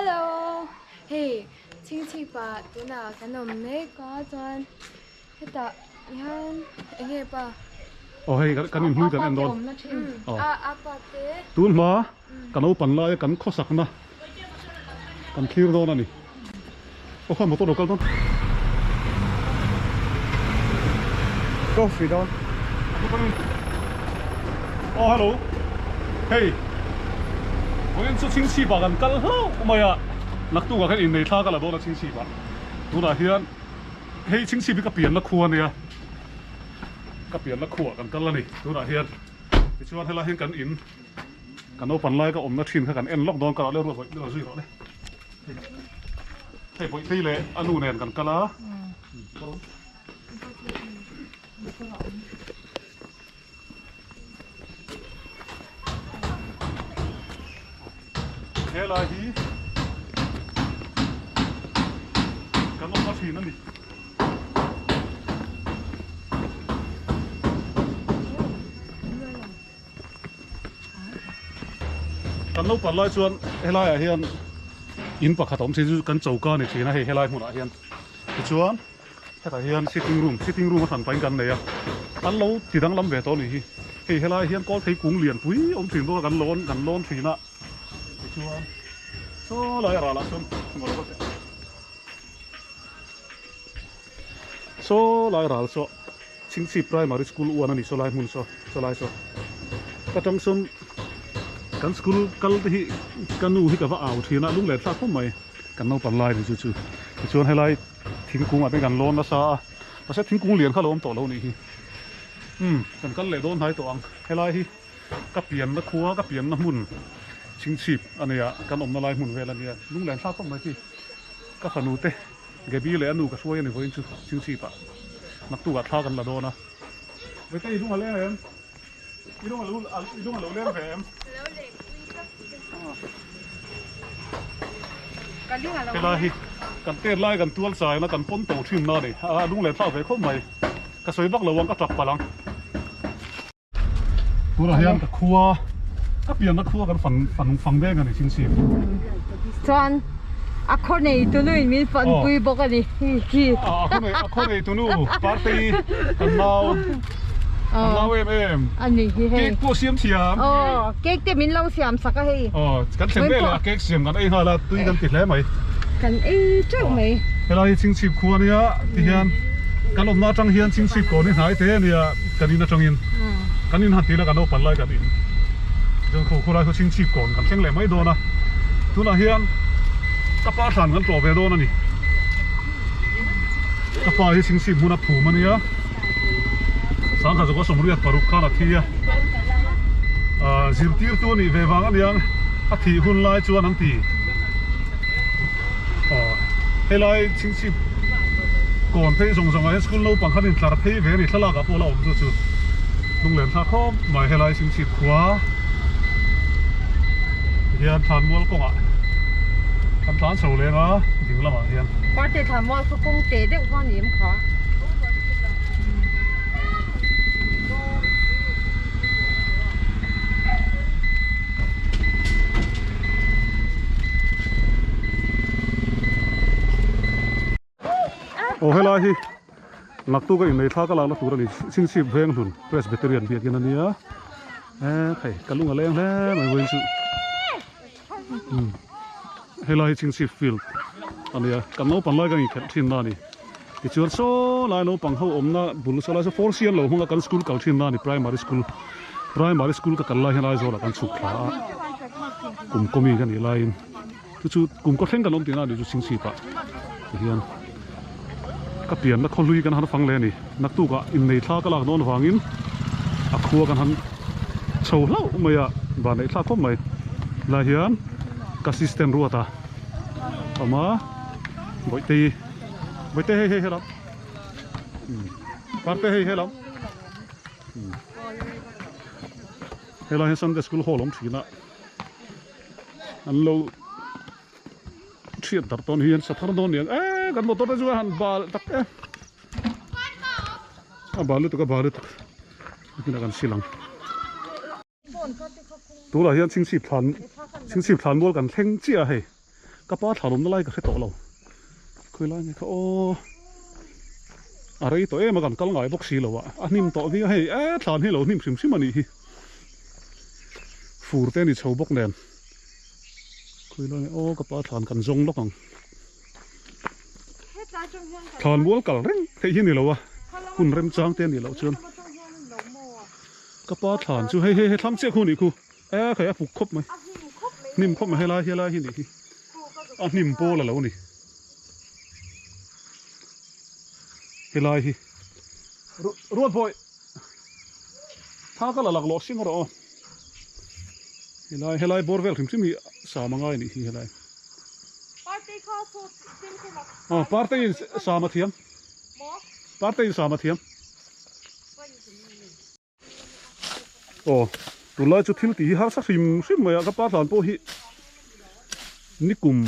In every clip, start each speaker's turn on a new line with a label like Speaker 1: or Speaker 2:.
Speaker 1: Hello hei chhingchhip ah tunah kan awm mek a chuan hetah hian eng nge pa
Speaker 2: aw hei kan inhlui kan en dawn
Speaker 1: a a pa te
Speaker 2: tun hma ka naupang laia kan khawsakna kan thlir dawn a ni aw kha motor lo kal dawn
Speaker 3: coffee dawn
Speaker 2: aw hello hei vawiin chu chhingchhip ah kan kal hlauh mai a naktuk ah khan innei thla ka la dawn a chhingchhip ah tunah hian hei chhingchhip hi ka pianna khua a nia ka pianna khuaah kan kal a ni tunah hian tichuan helai hian kan in Ka naupan lai ka awmna thin kha kan en lawk dawn ka le ruat vawih lo zui rawh le. Hei Bawihtei leh a nu nen kan kal a. He lai hi kan awmna thin a ni. Kan naupang lai chuan helaiah hian in pakhat a awm thin chu kan choka a ni thin a hei helai hmunah hian tichuan hetah hian sitting room sitting room a hran pahin kan nei a an lo ti danglam ve tawh a nih hi hei helai hian kawl thei kung lian pui a awm thin bawk a kan lawn kan lawn thin a tichuan saw lai a ralah chuan saw lai ral saw. Chhingchhip Primary School uan a ni saw lai hmun saw saw lai saw ka tang sawn kan school kal te hi ka nu hi ka va au thin a lung let thlak khawp mai kan naupang lai ni chu chu tichuan helai thingkung ah te kan lawn nasa a mahse thingkung lian kha lo awm tawh lo nih hi umm kan kal leh dawn hnai tawh ang helai hi ka pianna khua ka pianna hmun Chhingchhip a nia kan awmna lai hmun vel a nia lung len thlak khawp mai khi ka fanu te. Gabi leh a nu ka hruai a ni vawiin chu Chhingchhip ah naktuk ah thla kan la dawn a. Vete i lung a leng em? I lung a lo i lung a lo leng ve em? Helai hi kan tet lai kan tual chai na kan pawn to thin na a ni a lung leh thlak ve khawp mai ka sawi vak lo ang ka tap palh ang. Tunah hian ka khua ka pianna khua kan fan fan fang deng a ni Chhingchhip.
Speaker 4: Chuan a khaw nei tunu in min fan pui bawk a ni khi.
Speaker 2: A khaw nei a khaw nei tunu Partei kan nau kan nau em em.
Speaker 4: A ni hi hei.
Speaker 2: Cake pawh siam thiam.
Speaker 4: Aw cake te min lo siam sak a hei.
Speaker 2: Aw kan thlen vel a cake siam kan ei nghal a tui kan ti hle mai.
Speaker 4: Kan ei teuh mai.
Speaker 2: Helai hi Chhingchhip khua a nia tihian kan awmna atang hian Chhingchhip kawn hi hnai te a nia kan in atangin kan in han tih la kan naupang lai kan in chuan khaw khawlai khaw Chhingchhip kawn kan thleng leh mai dawn a tunah hian ka pa thlan kan tlawh ve dawn a ni ka pa hi Chhingchhip hmun a phum a nia sangkhat zawk a sawmriat paruk khan a thi a ah zirtirtu a nih ve vang a niang a thih hun lai chuan an ti. Aw helai chhingchhip kawn phei zawng zawng ah hian school naupang khan intlar phei ve a ni thlalak ah pawh la awm chu chu lunglen thlak khawp mai helai chhingchhip khua hian thlanmual kawngah kan tlan chho leng a ding lamah hian.
Speaker 4: Parte thlanmual kha kawng teh deuh kha a ni em kha?
Speaker 2: Aw helai hi naktuk a innei thla ka lakna tur a ni Chhingchhip veng hlun Presbyterian biakin a nia e hei ka lung a leng hle mai vawiin chu umm helai hi Chhingchhip field a nia kan naupang lai kan inkhelh thin na a ni tichuan saw lai naupang ho awmna bul saw lai saw four sian lo hmanga kan school kal thin na a ni primary school primary school ka kal lai hian Aizawl ah kan chhuk thla a kum kawmi ka nih laiin chu chu kum kaw thleng kan awm tihna a ni chu Chhingchhip ah tihian ka pianna khaw hlui kan han fang leh a ni naktuk ah innei thla ka lak dawn avangin a khua kan han chho hlauh mai a van neih thlak khawp mai lai hian ka assistant ruat a awm a Bawihte Bawihte hei hei helam Parte hei helam helai hian Sunday school hall awm thin a an lo thiat darh tawn hian sa thar dawn ni ang e kan motor te chu a han bal tak e a bal lutuk a bal lutuk a kan sil ang. Tunah hian chhingchhip thlan chhingchhip thlan mual kan thleng chiah a hei. Ka pa thlan awmna lai ka hre tawh lo. Khawi lai nge kha aw. A rei tawh em a kan kal ngai bawk si lo a. A hnim tawh viau a hei e thlan hi lo hnim hrim hrim a nih hi. Fur te a ni chho bawk nen. Khawi lai nge aw ka pa thlan kan zawng lawk ang. Thlan mual kal reng theih hi a ni lo a. Hun remchang te a nih loh chuan. Ka pa thlan chu hei hei hei thlang chiah khu a nih khu. E khai a puk khawp mai hnim khawp mai helai helai hi nih hi a hnim pawl a lo ni helai hi ruat bawi tha ka la lak lawh sing rawh aw helai helai bawr vel hrim hrim hi sam a ngai nih hi helai aw parte in sam a thiam parte in sam a thiam. Aw tunlai chu thil tih hi harsa hrim hrim mai a ka pa hlan pawh hi nikum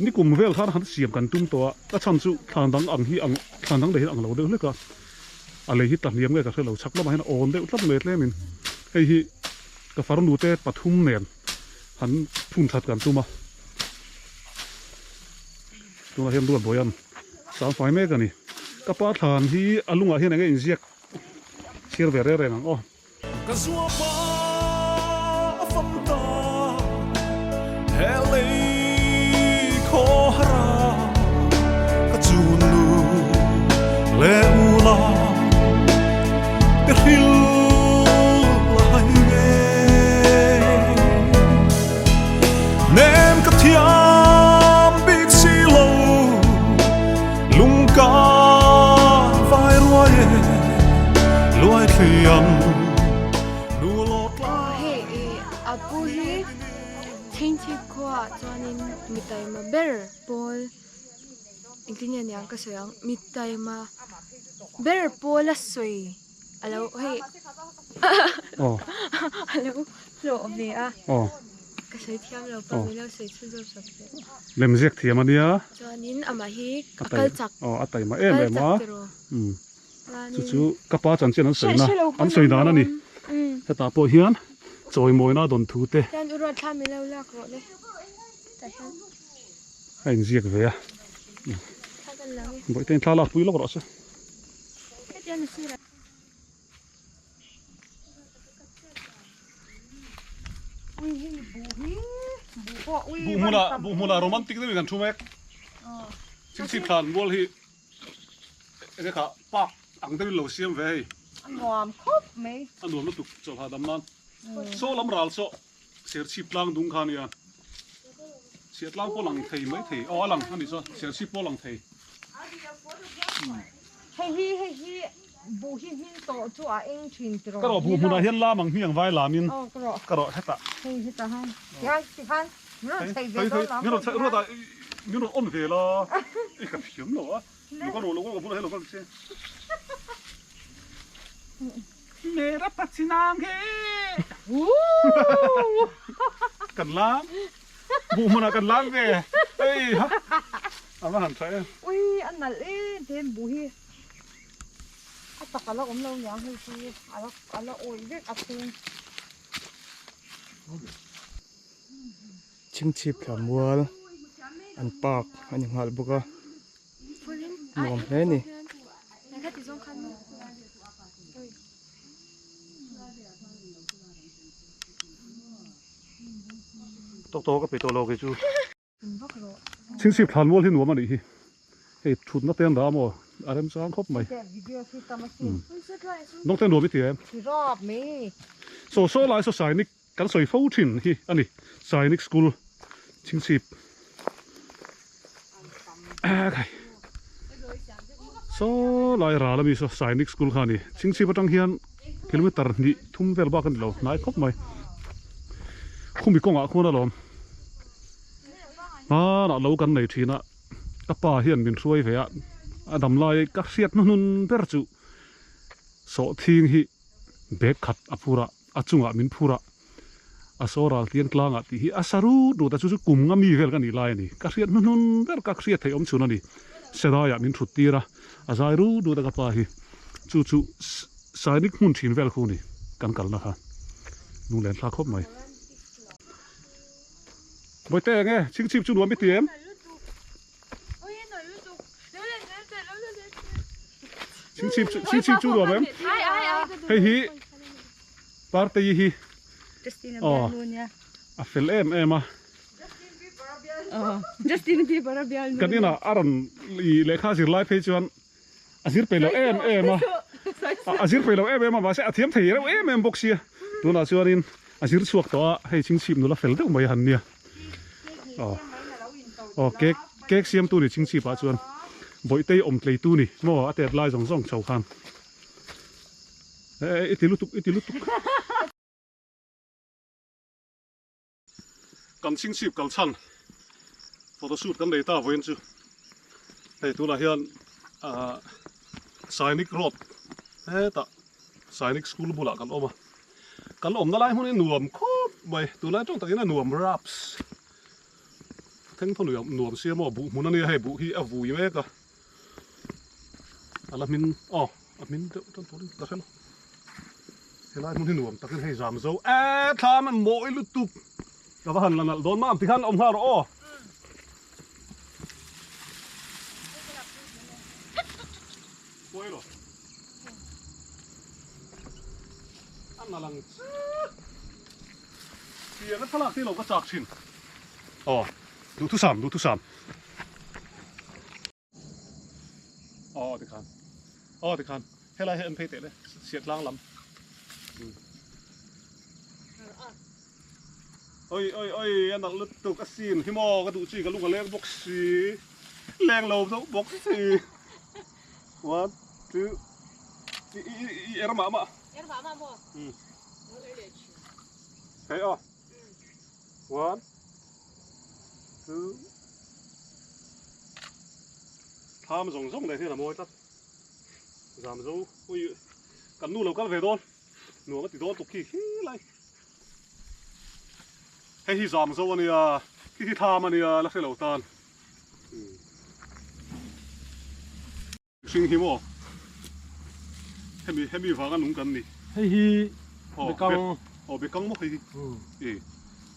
Speaker 2: nikum vel khan han siam kan tum tawh a a chhan chu thlan dang ang hi ang thlan dang leh hi ang lo deuh hlek a a lei hi tla hniam nge ka hre lo chhak lamah hian a awn deuh tlat mai tlemin hei hi ka farnu te pathum nen han phun that kan tum a tunah hian Ruatbawia'n sangfai mek a ni ka pa thlan hi a lungah hian eng nge inziak. Chhir ve reng reng ang aw.
Speaker 5: Ka zua pa a fam ta he lei khaw hara ka chu nu le u la te hril lai nge nem ka thiam bik si lo lung ka vai ruai e luai thli ang nu lawt lai
Speaker 1: Hei i a pu hi Chhingchhip khuaah chuanin mi taima ber pawl engtin nge niang ka sawi ang mi taima ber pawl a sawi a lo hei a lo hlawh ve a ka sawi thiam lo pa min lo sawi chhun zawk sak teh.
Speaker 2: Lem ziak thiam a nia.
Speaker 1: Chuanin amah hi a kal chak.
Speaker 2: Aw a taima em em a. Chu chu ka pa chanchin an sawi na an sawi dan a ni. Hetah pawh hian chawimawina dawn thu te.
Speaker 1: Hian u ruat thla min lo lak rawh le. Tah hian.
Speaker 2: A inziak ve a.
Speaker 1: Thla kan lang e.
Speaker 2: Bawihte in thla lak pui lawk rawh se.
Speaker 1: Hetiang ni sir a.
Speaker 2: Buh hmunah buh hmunah romantic deuhin kan thu mek. Chingchip thlan mual hi enge kha park ang deuhin lo siam ve hei.
Speaker 4: A nuam khawp mai.
Speaker 2: A nuam lutuk chawlh hahdam nan. Saw lam ral saw Serchhip tlang dung kha ania. Chhiah tlang pawh lang thei mai thei. Aw a lang a nih chuan Serchhip pawh lang thei.
Speaker 4: Hei hi hei hi buh hi hmin tawh chu a eng thin tiraw.
Speaker 2: Ka rawh buh hmunah hian lam ang hmiang vai lamin
Speaker 4: Aw ka rawh.
Speaker 2: ka rawh hetah.
Speaker 4: Hei hetah han tikhan tikhan min rawn chheih ve dawn
Speaker 2: Min rawn chheih ruat a min rawn on ve la i ka thiam lo a. Lo ka rawh lo ka bulah hian lo kal che. Mera pachinang he. Kan lam. Buh hmunah kan lam ve. Ei ha. A va han tha em.
Speaker 4: Ui a nalh em em buh hi. A tak a la awm lo niang hei chu a la a la awih vek a chhung.
Speaker 3: Chhingchhip thla mual an park a ni nghal bawk a. Nuam hle a ni.
Speaker 2: Tawk tawk a pe tawh lo kei chu. Chhingchhip thlan mual hi nuam a nih hi. Hei thutna te an dah a maw? A remchang khawp mai. Nawng te nuam i ti em? Saw saw lai saw Sainik kan sawi fo thin hi a ni. Sainik School Chhingchhip. Saw lai ral ami saw Sainik School kha a ni. Chhingchhip atang hian kilometer hnih thum vel bak a ni lo hnai khawp mai. Khumi kawngah khuan alawm. Hmanah lo kan nei thin a, ka pa hian min hruai ve a, a dam lai ka hriat hnuhnun ber chu sawhthing hi bag khat a phur a, a chungah min phur a, a saw ral tiang tlangah tih hi a sa rut rut a, chu chu kum nga mi vel ka nih lai a ni, ka hriat hnuhnun ber ka hriat theih awm chhun a ni, Sedaiah min thut tir a, a zai rut rut a ka pa hi, chu chu Sainik hmun thin vel khu a ni kan kalna kha, lunglen thlak khawp mai. Bawihte enge chingchip chu nuam i ti em? Chingchip chingchip chu nuam em? Hei hi Partei hi aw a fel em em a. Kan inah a rawn i lehkha zir lai phei chuan a zir peih lo em em a, a zir peih lo em em a mahse a thiam thei reuh em em bawk sia. Tunah chuanin a zir chhuak tawh a, hei chingchip nula fel deuh mai a han nia. Aw aw cake cake siamtu ni chingchip ah chuan Bawihtei awm tleitu ni maw a tet lai zawng zawng chho khan e i ti lutuk i ti lutuk. Kan chingchip kal chhan photo shoot kan nei ta vawiin chu hei tunah hian ah Sainik road hetah Sainik school bulah kan awm a. Kan awmna lai hmun hi nuam khawp mai, tunlai tawng takin a nuam raps. Thengthaw nuam nuam sia maw buh hmun ania hei buh hi a vui mek a. A la hmin aw a hmin deuh tan turin ka hre lo. Helai hmun hi nuam takin hei zam zo e thlam an mawi lutuk. Ka va han la nalh dawn mam tikhan awm nghal rawh aw. Kuai lo. A na lang chiah. Tiang a thlalak te lo ka chak thin. Aw, duhthusam, duhthusam. Aw tikhan. Aw tikhan. Helai hi an phei teh le. Siat tlang lam. Oi oi oi a nalh lutuk a sin hi maw ka duh chi ka lung a leng bawk si. Leng lo zo bawk si. One, two, i i i er mah mah.
Speaker 4: Er mah mah maw?
Speaker 2: Um. Hei aw. One, two. Thlam zawng zawng leh hian a mawi tlat. Zam zo, ui kan nu lo kal ve dawn. Nuam a ti dawn tuk khi khi lai. Hei hi zam zo ania, khi khi thlam ania la hre lo tan. Hring hi maw? Hemi hemi vanga nung kan ni.
Speaker 6: Hei hi bekang.
Speaker 2: Aw bekang maw hei hi. E.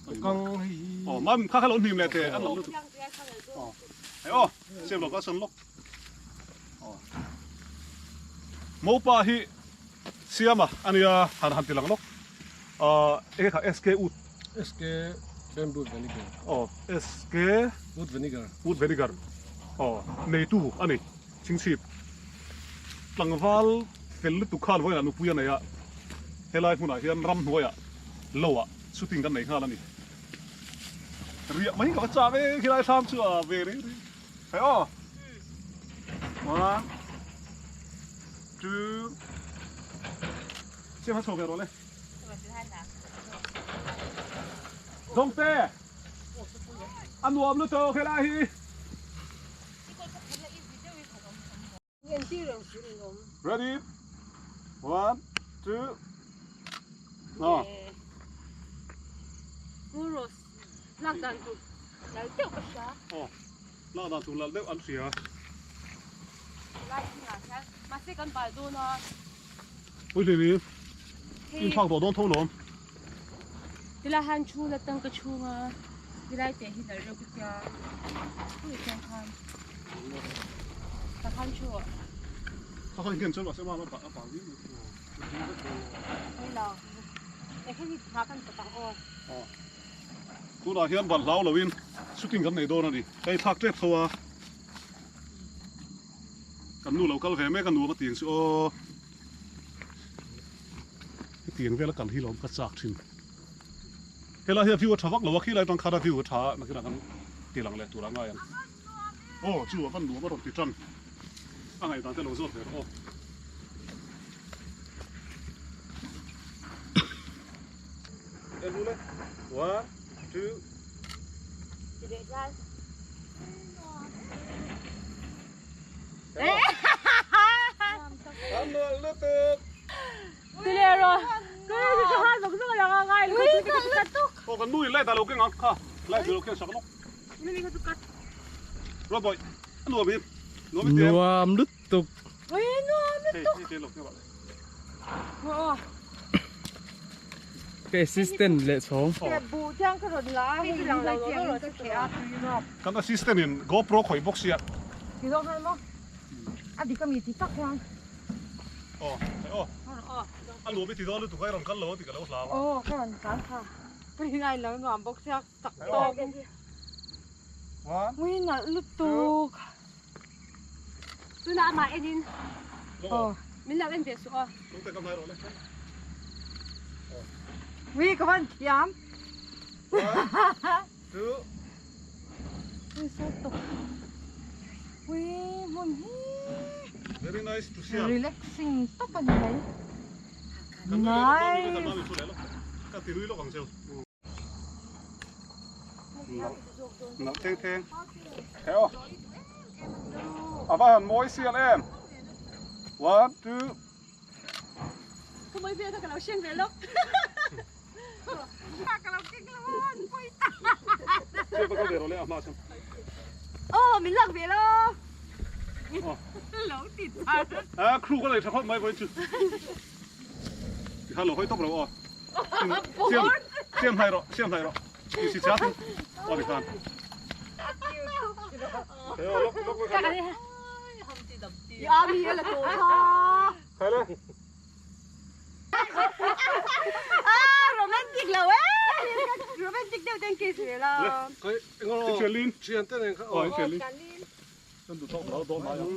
Speaker 6: Bekang hei hi.
Speaker 2: Aw mam kha kha lo hnim leh teh an lo lutuk. Aw. Hei aw siam lo ka san lawk. Aw. Mopa hi siama ania han han ti lang lawk. Aw enge kha SK ut.
Speaker 6: SK bamboo vinegar.
Speaker 2: Aw SK
Speaker 6: wood vinegar.
Speaker 2: Wood vinegar. Aw neitu a ni chingchhip tlangval fel lutuk khan vawiinah nupui a nei a helai hmunah hian ramhnuaiah lo ah shooting kan nei nghal a ni. Riah mai ka va chak e khilai thlam chu a ve reng reng. Hei aw. One two Siam ha chho ve rawh le. Dawngte! A nuam lutuk helai hi. Ready? One, two, no.
Speaker 4: Lak dan tur lal deuh ka hria.
Speaker 2: Aw, lak dan tur lal deuh an hria.
Speaker 4: Lai thingah hian mahse kan bal dawn a.
Speaker 2: Ui hlui hlui, in thlak tawh dawn tho lawm.
Speaker 4: Tilai han thu la tang ka chhung a, tilai te hi nalh reuh ka tia. Ui chuan khan ka khan thu ah.
Speaker 2: Kha khan hian chuan mahse mama a bal ding.
Speaker 4: Hei lo, e hei hi hma kan ta tak aw.
Speaker 2: Aw. Tunah hian ban hlau loin shooting kan nei dawn a ni. Ka inthlak tep tho a, kan nu lo kal ve mek a nuam a tiang chu aw. Hetiang vel a kal hi lawm ka chak thin. Helai hi a view a tha vak lo a, khilai atang khan a view a tha a, nakinah kan ti lang leh tur a ngai ang. Aw chu a van nuam a rawn ti tan a ngaihdan te lo zawt ve rawh aw. En ru le. One, two.
Speaker 4: Ti leh hlai.
Speaker 2: An nual lutuk.
Speaker 4: Ti leh rawh. Ka ka ha zawk zawk lang a ngai lo. Ka lutuk.
Speaker 2: Aw kan nu in light ah lo keng ang kha. Light lo keng sak lawk. Ruat bawih. A nuam hi. Nuam i ti em?
Speaker 6: Nuam lutuk.
Speaker 4: Ui nuam lutuk.
Speaker 2: Hei hei lo keng rawh.
Speaker 3: Ka assistant leh chhawng.
Speaker 4: Buh thiang ka rawn la a, hei lang lo lo ka kheh a.
Speaker 2: Kan assistant in GoPro khawih bawk sia.
Speaker 4: Ti zawk hian maw? A dik a mi ti tak hian.
Speaker 2: Aw, hei aw. A nuam i ti dawn lutuk a, i rawn kal lo a ti ka lo hlau a.
Speaker 4: Aw, ka rawn kal kha. Ka rin a ilo nuam bawk sia, chak tawk.
Speaker 2: One.
Speaker 4: Ui nalh lutuk.
Speaker 1: Tunah amah en in. Aw, min lo en ve suh aw.
Speaker 2: Lungte ka hmai rawh le.
Speaker 4: Ui ka van thiam.
Speaker 2: One, two.
Speaker 4: Ui saw tawk. Ui hmun hi.
Speaker 2: Very nice to see.
Speaker 4: Relaxing tak a ni mai. Nice.
Speaker 2: Ka ti rui lawk ang cheu. Nalh theng theng. He aw. A va han mawi sial em. One, two.
Speaker 1: Ka mawi vel kha ka lo hriat ve lawk.
Speaker 4: Ka lo kek lo a, an pawi ta.
Speaker 2: Che va kal ve rawh le a hma chuan.
Speaker 1: Aw min lak ve lo.
Speaker 4: Lo ti char.
Speaker 2: A crew ka nei tha khawp mai vawiin chu. Tikhan lo hawi tawp lo aw. Siam siam hlai rawh siam hlai rawh. I si chat in aw tikhan. He aw lok lok lok.
Speaker 1: I ami a la tawh kha.
Speaker 2: Khai le.
Speaker 1: Ah romantic lo e. Romantic deuh ten kiss ve la.
Speaker 6: Khai englo.
Speaker 2: Thianlin.
Speaker 6: Thian te nen kha
Speaker 2: aw. Thianlin. Kan duh tawk lo dawn mai ang.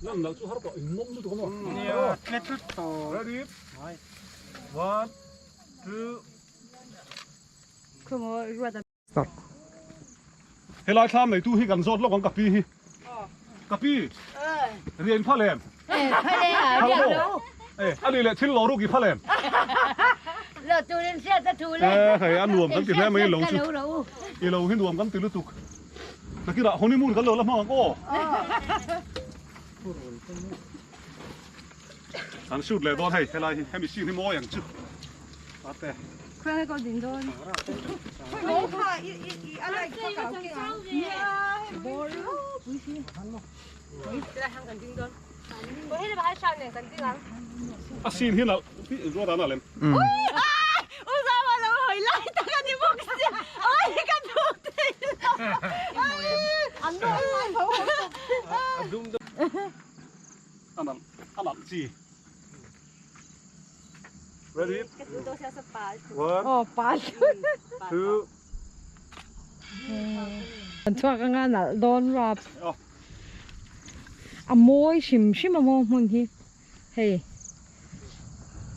Speaker 2: Lan loh chu har tawh in nawm lutuk a maw?
Speaker 3: Nia, tle tlut tawh.
Speaker 2: Ready? One, two.
Speaker 3: Start.
Speaker 2: Helai thlam neitu hi kan zawt lawk ang ka pi hi. Ka pi. Rian phal em? Phal maw? Eh, a ni leh thil lo ruk i phal em? Eh, hei a nuam kan ti hle mai lo chu. I lo hi nuam kan ti lutuk. Nakirah honeymoon kan lo la hmang ang aw. Kan shoot leh dawn hei helai hi hemi scene hi mawi ang chu. Ate.
Speaker 1: Khuang ko din dawn.
Speaker 2: A scene hi nalh ruat a nalh em? A nalh a nalh chi. Ready? One, two.
Speaker 4: An chhuak anga nalh dawn rap. A mawi hrim hrim a maw hmun hi. Hei.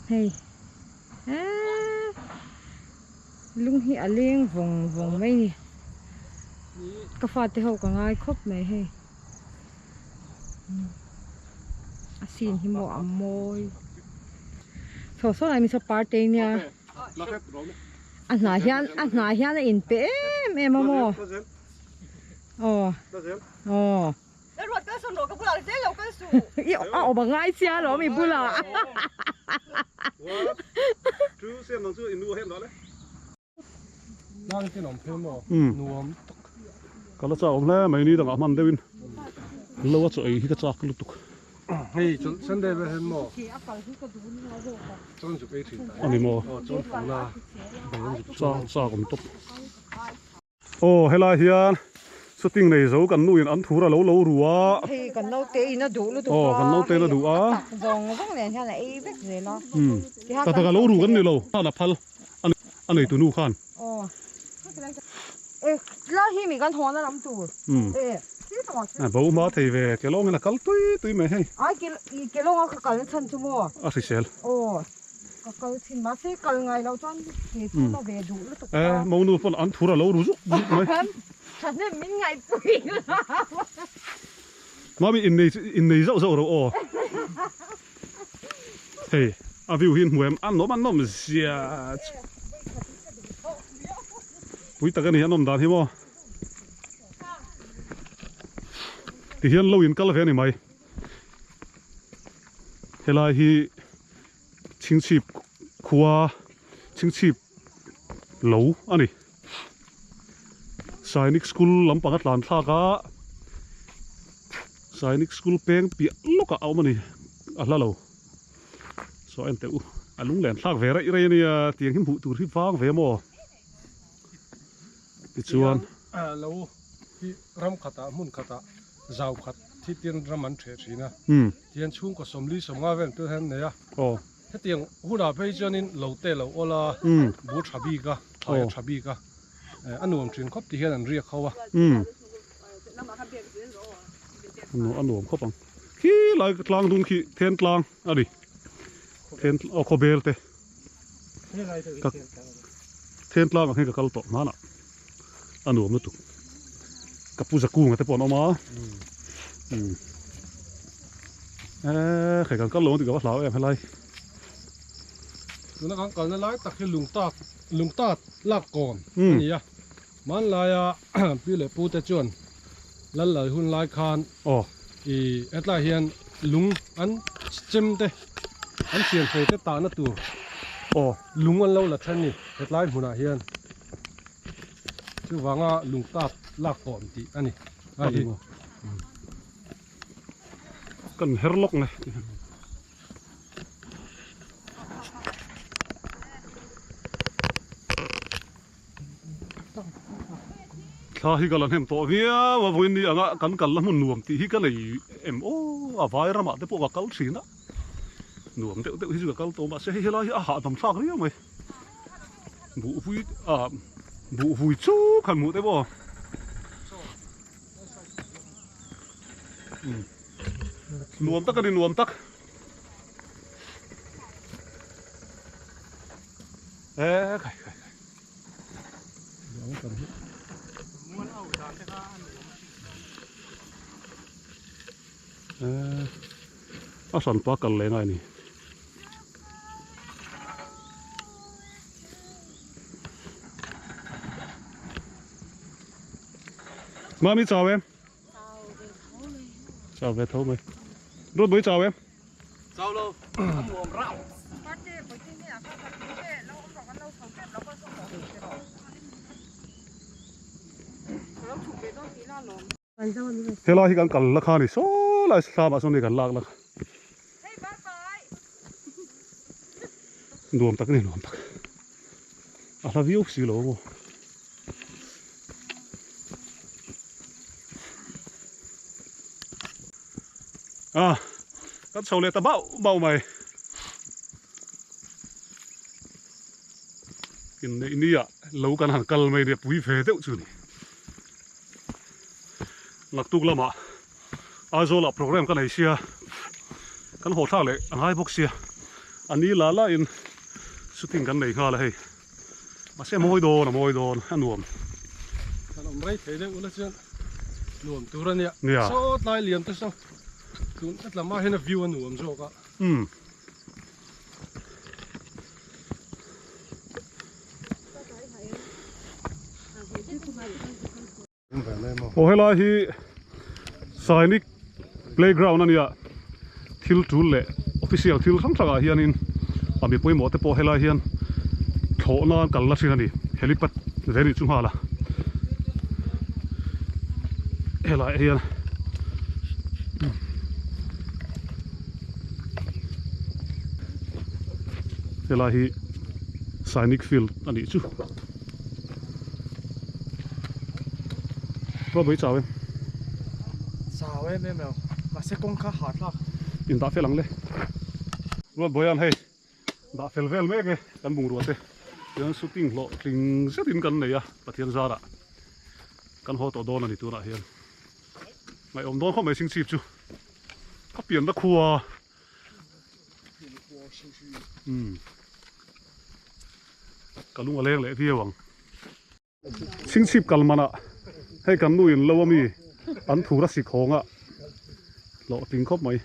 Speaker 4: Hei. Eee. Lung hi a leng vawng vawng mai ni. Ka fate ho ka ngai khawp mai hei. A scene hi maw a mawi. Saw saw lai mi saw parte nia. A hnah hian a hnah hian a inpe em em a maw. Aw. Aw. I a awm a ngai sia alawm i bulah.
Speaker 2: Ka la chak awm hle mai ni dangah hman deuhin lo a chaw ei hi ka chak lutuk.
Speaker 6: Hei chawlh Sunday vel hian maw chawn zuk ei thin ta
Speaker 2: Ani maw
Speaker 6: aw chawn funa bang an zuk
Speaker 2: chak chak awm tawp. Aw helai hian shooting nei zo kan nu in an thur a lo lo ru a.
Speaker 4: Hei kan naute in a duh lutuk a.
Speaker 2: Aw kan naute in a duh a.
Speaker 4: A tak zawng zawng nen hian a ei vek zel a.
Speaker 2: Umm tak tak a lo ru kan ni lo. Khan a phal a nei tu nu khan.
Speaker 4: Aw e lai hi mi kan hawn a lam tur.
Speaker 2: Umm a bo hma thei ve kelawng in a kal tui tui mai hei.
Speaker 4: Ai kelawng a ka kal na chhan chu maw.
Speaker 2: A hrisel.
Speaker 4: Aw. Ka kal thin mahse kal ngai loh chuan ke chu la ve duh lutuk
Speaker 2: ta. Eh monu pawn an thur a lo ru zuk zuk mai.
Speaker 4: Thahnem min ngaihpui lo.
Speaker 2: Mami innei innei zauh zauh ro aw. Hei a view hi an hmu em a nawm a nawm zia chu. Pui tak a ni a nawm dan hi maw. Tihian lo in kal ve a ni mai. Helai hi Chhingchhip khua Chhingchhip lo a ni. Sainik School lampang a tlan thlak a, Sainik School peng piah lawkah a awm a ni, a hla lo. Saw en teh u, a lunglen thlak ve raih raih a nia, tiang hi hmuh tur hi vang ve maw? Tichuan.
Speaker 6: Lo. hi ram khatah hmun khatah zau khat thi tin ram an ṭheh ṭhin a. Tihian chhungkaw sawmli sawmnga vel tur hian an nei a. Hetiang hunah phei chuanin lo te lo awl a, bu tha bik a, thlai a tha bik a, a nuam thin khawp ti hian an riak ho a.
Speaker 2: A nuam khawp ang. Khi lai tlang dung khi then tlang a ni. Then aw khawbel te. Then tlang ang hi ka kal tawh hmanah. A nuam lutuk. Ka pu zakunga te pawh an awm a. Umm. Eee hei kan kal lo ang tih ka va hlau em helai.
Speaker 6: Tuna kan kalna lai tak hi lungtak lungtat lak kawn a ni a. Hmanlaia pi leh pu te chuan lal lal hun lai khan ih hetlai hian lung an chem te an siam hrei te tahna tur lung an lo la then a ni hetlai hmunah hian. Chuvanga lungtap lak tawh tih a ni. A hi.
Speaker 2: Kan her lawk nge. Thla hi ka la hnem tawh viau a vawiin ni anga kan kal la hmun nuam tih hi ka nei em aw a vai ramah te pawh ka kal thin a nuam deuh deuh hi chu ka kal tawh mahse hei helai hi a hahdam thlak riau mai. Buh vui ah buh vui chu khan hmuh te pawh nuam tak a ni nuam tak e khai khai khai a hranpa kal leh ngai a ni. Mami chau em? Chau ve tho mai. Rut bui chau em?
Speaker 7: Chau lo. A nuam rau.
Speaker 2: Helai hi kan kal la kha a ni saw lai thlam ah sawn hei kan lak la kha nuam tak a ni nuam tak a hla viau si lo maw a kan chho leh ta bauh bauh mai inneih ni ah lo kan han kal mai nia pui ve deuh chu ni. Naktuk lamah Aizawl ah program ka nei sia kan haw thlak leh a ngai bawk sia a ni la la in shooting kan nei nghal a hei mahse a mawi dawn a mawi dawn a nuam.
Speaker 6: Kan awm rei thei deuh ula chuan nuam tur a nia saw tlai lian te saw tun a tlama hian a view a nuam zawk a.
Speaker 2: Umm. Aw helai hi Sainik playground a nia thil tul leh official thil hrang hrang ah hianin a mi pawimawh te pawh helai hian thlawh nan kal la thin a ni helipad ve nih chu nghal a helai ah hian. Helai hi Sainik field a nih chu. Ruat mai chau em?
Speaker 3: Chau em em lo. Mahse kawng kha ha thlak.
Speaker 2: In dah fel ang le. Ruat Bawian hei dah fel vel mek e kan bungrua te. Tichuan shooting hlawh tling zetin kan nei a Pathian zarah kan haw tawh dawn a ni tunah hian. Ngaihawm dawn khawp mai Singchip chu. Ka pianna khua. Umm. Ka lung a leng leh viau ang. Chhingchhip kal manah hei kan nu in lo ami an thur a sik hawng a hlawhtling khawp mai.